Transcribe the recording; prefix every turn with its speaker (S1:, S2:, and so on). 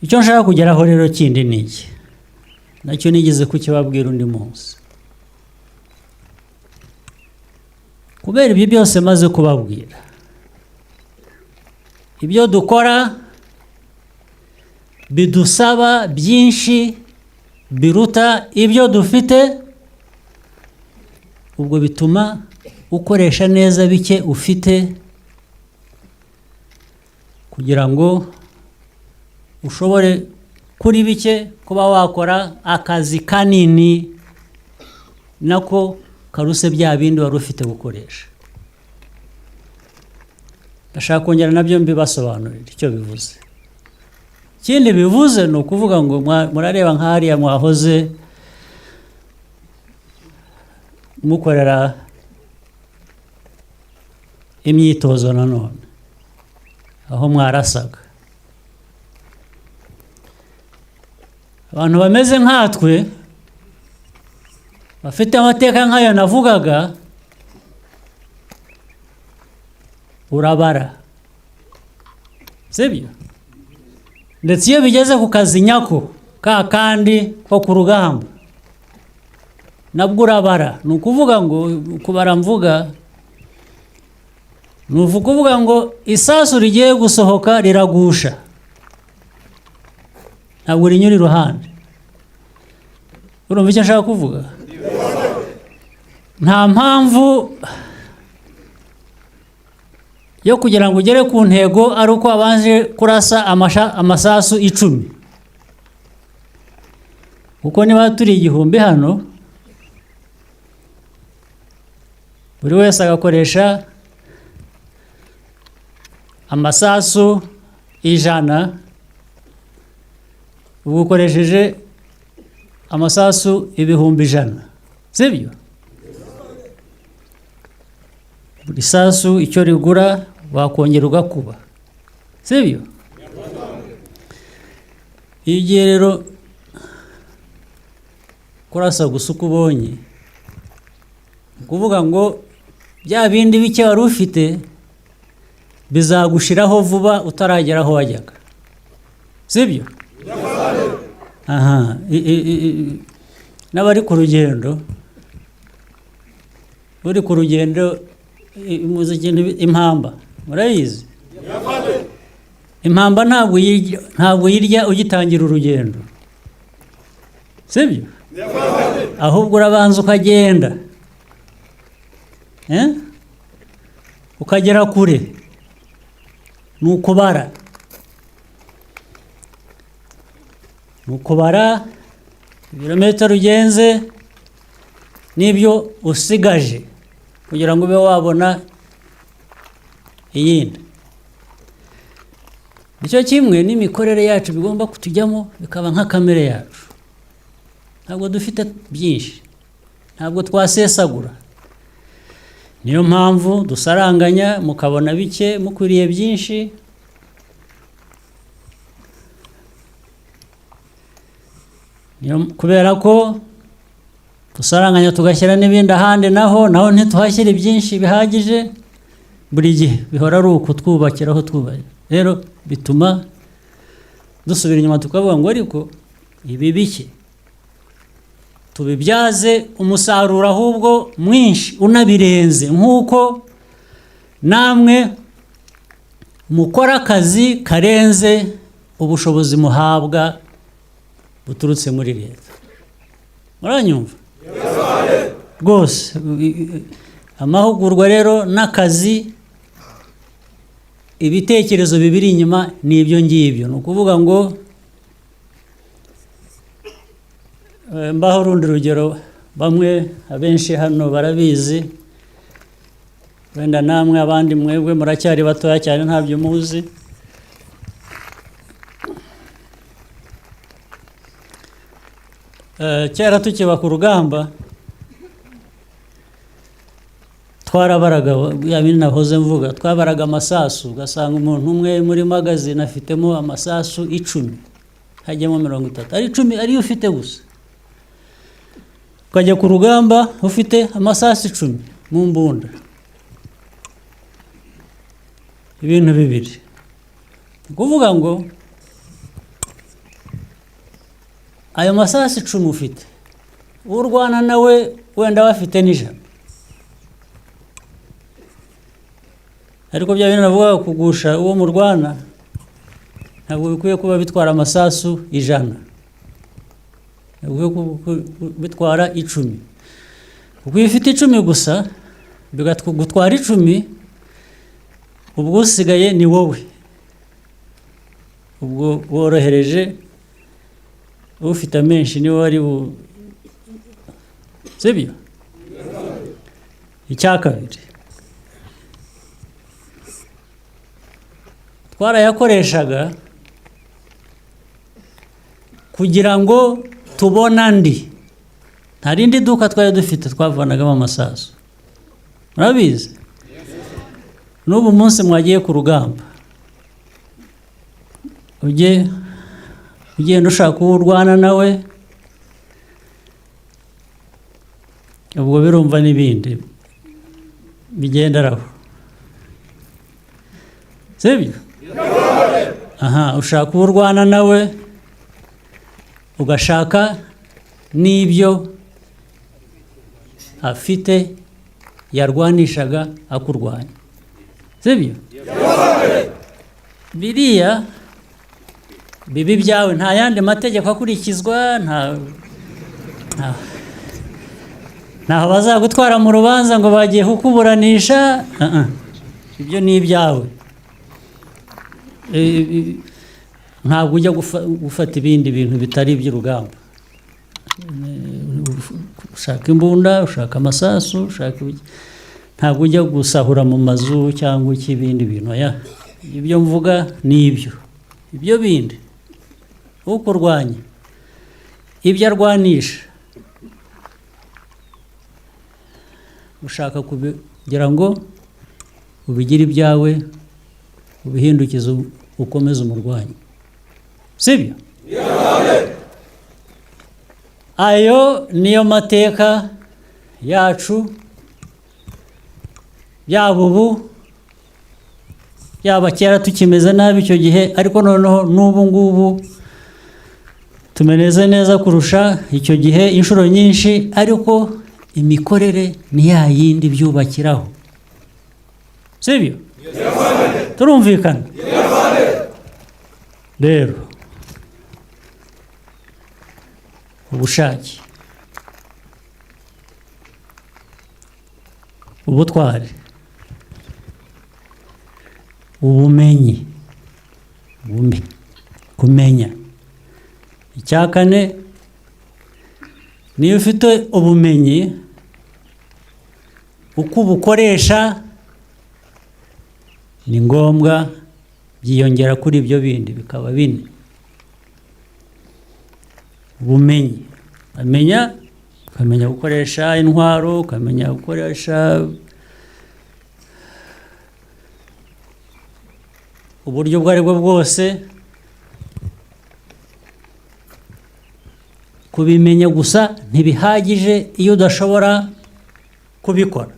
S1: Icyo nshaka kugeraho rero kindi ni iki, nacyo nigeze kukibabwira undi munsi. Kubera ibyo byose maze kubabwira, ibyo dukora bidusaba byinshi biruta ibyo dufite, ubwo bituma ukoresha neza bike ufite kugira ngo ushobore kuri bike kuba wakora akazi kanini nako karuse bya bindi wari ufite gukoresha. Ndashaka kongera nabyo mbibasobanurira icyo bivuze. Ikindi bivuze ni ukuvuga ngo murareba nk'hariya mwahoze mukorera imyitozo nanone aho mwarasaga, abantu bameze nkatwe bafite amateka nk'ayo navugaga, urabara, sibyo? Ndetse iyo bigeze ku kazi nyako ka kandi ko ku rugamba nabwo urabara. Ni ukuvuga ngo kubara mvuga ni ukuvuga ngo isasu rigiye gusohoka riragusha, ntabwo rinyura iruhande. Urumva icyo nshaka kuvuga? Nta mpamvu yo kugira ngo ugere ku ntego ari uko wabanje kurasa amasasu 10, kuko niba turi 1000 hano, buri wese agakoresha amasasu 100, uba ukoresheje amasasu 100,000, sibyo? Buri sasu icyo rigura wakongera ugakuba, sibyo? Iyo ugiye rero kurasa gusa uko ubonye, ni ukuvuga ngo bya bindi bike wari ufite bizagushiraho vuba utaragera aho wajyaga, sibyo? Aha, n'abari ku rugendo, uri ku rugendo, muzi ikintu impamba, murayizi? Impamba ntabwo uyirya ugitangira urugendo, sibyo? Ahubwo urabanza ukagenda, ukagera kure. Ni ukubara, ni ukubara ibirometero ugenze n'ibyo usigaje kugira ngo ube wabona iyindi. Nicyo kimwe n'imikorere yacu bigomba kutujyamo, bikaba nka kamere yacu. Ntabwo dufite byinshi, ntabwo twasesagura. Niyo mpamvu dusaranganya mukabona bike mukwiriye byinshi. Kubera ko dusaranganya tugashyira n'ibindi ahandi, naho ntituhashyire byinshi bihagije. Buri gihe bihora ari uku twubakira aho twubaye. Rero bituma dusubira inyuma tukavuga ngo ariko ibi bike tubibyaze umusaruro ahubwo mwinshi unabirenze, nk'uko namwe mukora akazi karenze ubushobozi muhabwa buturutse muri leta. Muranyumva rwose? Amahugurwa rero n'akazi, ibitekerezo bibiri inyuma ni ibyo ngibyo. Ni ukuvuga ngo mbaho urundi rugero, bamwe abenshi hano barabizi, wenda namwe abandi mwebwe muracyari batoya cyane ntabyo muzi. Kera tukiba ku rugamba twarabaraga, ya bindi nahoze mvuga, twabaraga amasasu, ugasanga umuntu umwe muri magazine afitemo amasasu 10, hajyamo 30, ari 10 ariyo ufite gusa. Ukajya ku rugamba ufite amasasu 10 mu mbunda. Ibintu bibiri. Ni ukuvuga ngo Ayo masasu 10 ufite, urwana nawe wenda bafite n'ijana, ariko bya bintu navuga kugusha uwo murwana ntabwo bikwiye kuba bitwara amasasu 100, ntabwo bikwiye bitwara 10, kuko iyo ufite 10 gusa bikagutwara 10, ubwo usigaye ni wowe, ubwo worohereje ufite amenshi niwe wari bu, sibyo? Icya kabiri, twarayakoreshaga kugira ngo tubone andi. Nta rindi duka twari dufite twavanagamo amasasu, murabizi. N'ubu munsi mwagiye ku rugamba, ujye ugenda ushaka uwo urwana nawe, ubwo birumva n'ibindi bigenderaho, sibyo? Aha, ushaka uwo urwana nawe, ugashaka n'ibyo afite yarwanishaga akurwanya, sibyo? Biriya bibi byawe, nta yandi mategeko akurikizwa, ntaho bazagutwara mu rubanza ngo bagiye kukuburanisha, ibyo ni ibyawe. Ntabwo ujya gufata ibindi bintu bitari iby'urugamba. Ushaka imbunda, ushaka amasasu, ushaka, ntabwo ujya gusahura mu mazu cyangwa ikibindi bintu. Ibyo mvuga ni ibyo. Ibyo bindi ukurwanya, ibyo arwanisha, ushaka kugira ngo ubigire ibyawe, ubihindukize, ukomeze umurwanyi, sibyo? Ayo niyo mateka yacu, yaba ubu, yaba kera tukimeze nabi icyo gihe, ariko noneho n'ubu ngubu tumeze neza kurusha icyo gihe inshuro nyinshi, ariko imikorere ni ya yindi byubakiraho, sibyo? Turumvikana rero. Ubushake, ubutwari, ubumenyi, kumenya. Icya kane, niyo ufite ubumenyi uko ubukoresha ni ngombwa, byiyongera kuri ibyo bindi bikaba bine. Ubumenyi, amenya, ukamenya gukoresha intwaro, ukamenya gukoresha uburyo ubwo aribwo bwose. Kubimenya gusa ntibihagije iyo udashobora kubikora.